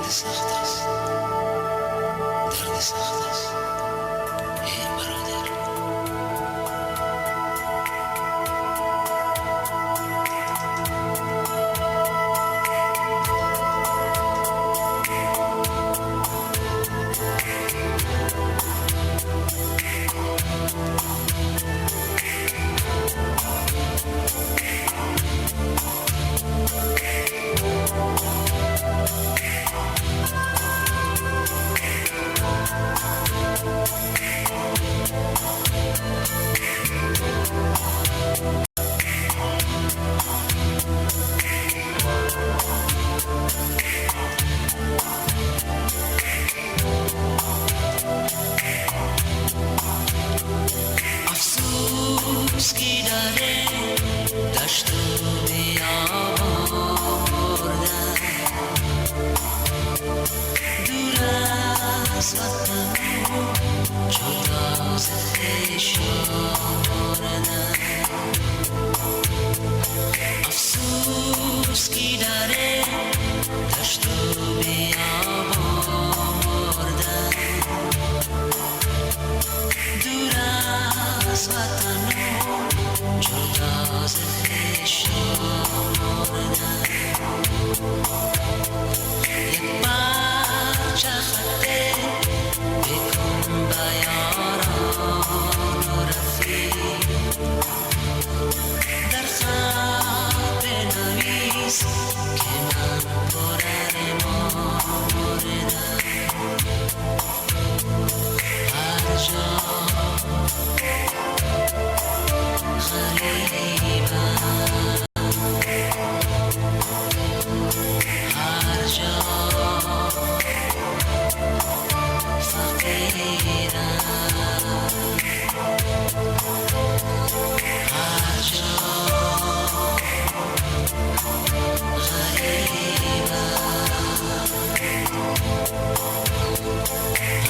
Дард сахт аст, дард сахт аст, эй бародар. Афсӯс, ки дар дашту биёбон мурдам, дур аз ватану ҷудо зи хешон мурдам. Афсӯс, ки дар дашту биёбон мурдам, дур аз ватану ҷудо зи хешон мурдам. Як парча хате бикун ба ёрону рафиқ, дар хат бинавис, ки ман пурармон мурдам. Ҳар ҷо ғарибам, ҳар ҷо фақирам, ҳар ҷо ғарибам,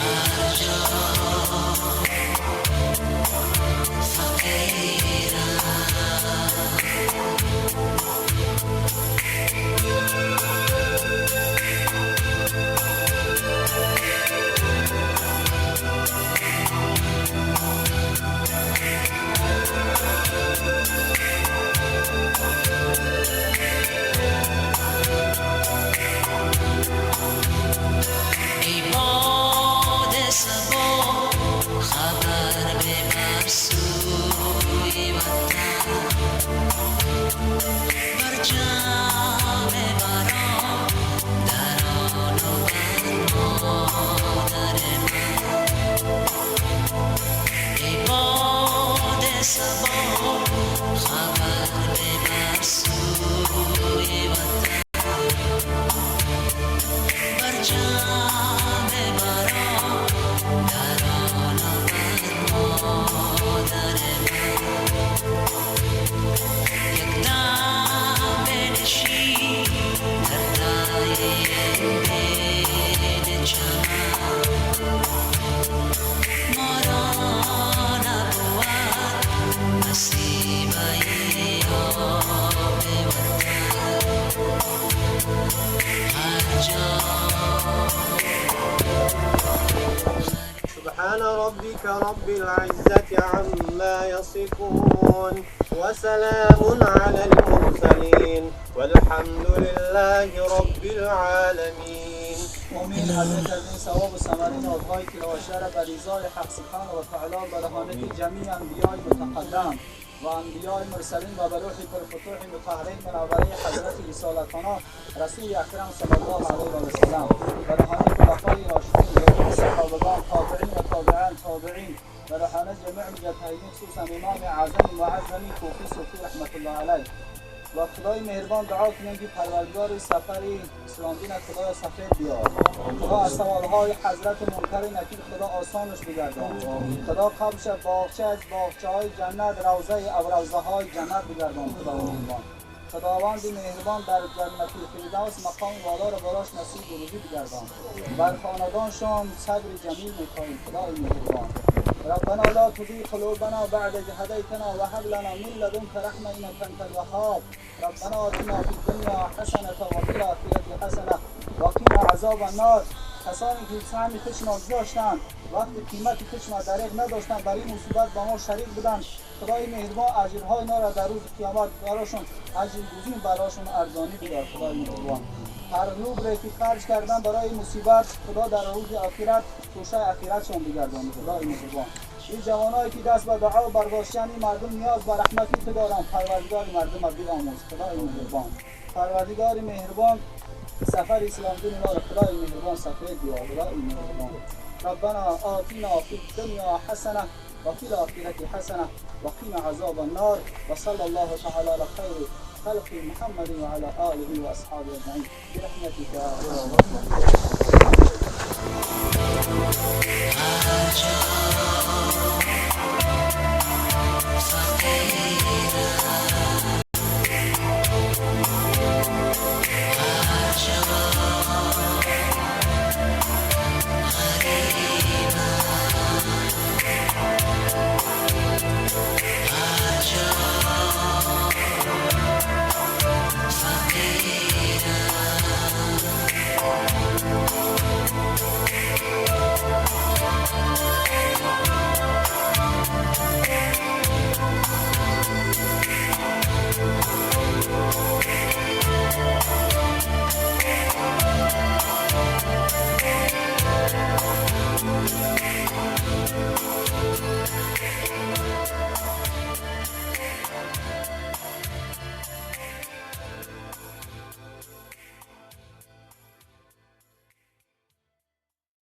ҳар ҷо фақирам. Эй боди сабо, хабар бибар сӯи ватан, бар ҷоми барон дарону бар модари ман. Эй боди сабо, хабар бибар сӯи ватан, бар ҷоми барон дарону бар модари ман. Як дам бинишин дар таи беди чаман, моро набувад насибаи оби ватан. Ҳар ҷо سبحان ربك رب العزة عما يصفون، وسلام على المرسلين، والحمد لله رب العالمين. امید حضرت از این ثواب و ثمره نازهایی که را بر رضای حق سبحانه و تعالی به رهانت جمیع انبیای متقدم و انبیای مرسلین و به روح پرفتوح مطهره منوره حضرت رسالتانا رسول اکرم صلی الله علیه و سلم و رهانت خلفای راشدین، جمیع صحابگان، تابعین و تابعان تابعین و رهانت جمیع مجتهدین، خصوصا امام اعظم معظم کوفی صوفی رحمت الله علیه. و خدای مهربان دعا کنیم که پروردگار سفر اسلام دین خدای سفید بیار، خدا از سوالهای حضرت منکر نکیر خدا آسانش بگردان، خدا قبش باغچه از باغچه های جنت، روضه او روضه های جنت بگردان. خدا مهربان، خداوند مهربان در جنت الفردوس مقام والا را براش نصیب و روزی بگردان، بر خاندانشان صبر جمیل میخواهیم. خدای مهربان، ربنا لا تزغ قلوبنا بعد إذ هديتنا وهب لنا من لدنك رحمة إنك أنت الوهاب. ربنا آتنا في الدنيا حسنة وفي الآخرة حسنة وقنا عذاب عذاب النار. کسانی که سهم خودشان گذاشتند، وقت قیمت خودشان دریغ نداشتند، بر این مصیبت با ما شریک بودند. خدای مهربان اجرهای اینا را در روز قیامت براشون اجر گزین براشون ارزانی بدار. خدای مهربان هر روبل که خرج کردن برای مصیبت، خدا در روز آخرت توشه آخرتشان بگردانه. خدای مهربان این جوانایی که دست به دعا برداشتن، این مردم نیاز به رحمتی تو دارن. پروردگار مردم بیاموز. خدای مهربان، پروردگار مهربان، سفر اسلام دین ما را خدای مهربان سفید بیار. خدای مهربان، ربنا آتنا في الدنيا حسنة وفي الآخرة حسنة وقنا عذاب النار. وصلى الله تعالى على خير خلق محمد وعلى آله وأصحابه أجمعين برحمتك يا رب. هر جا فقیرم.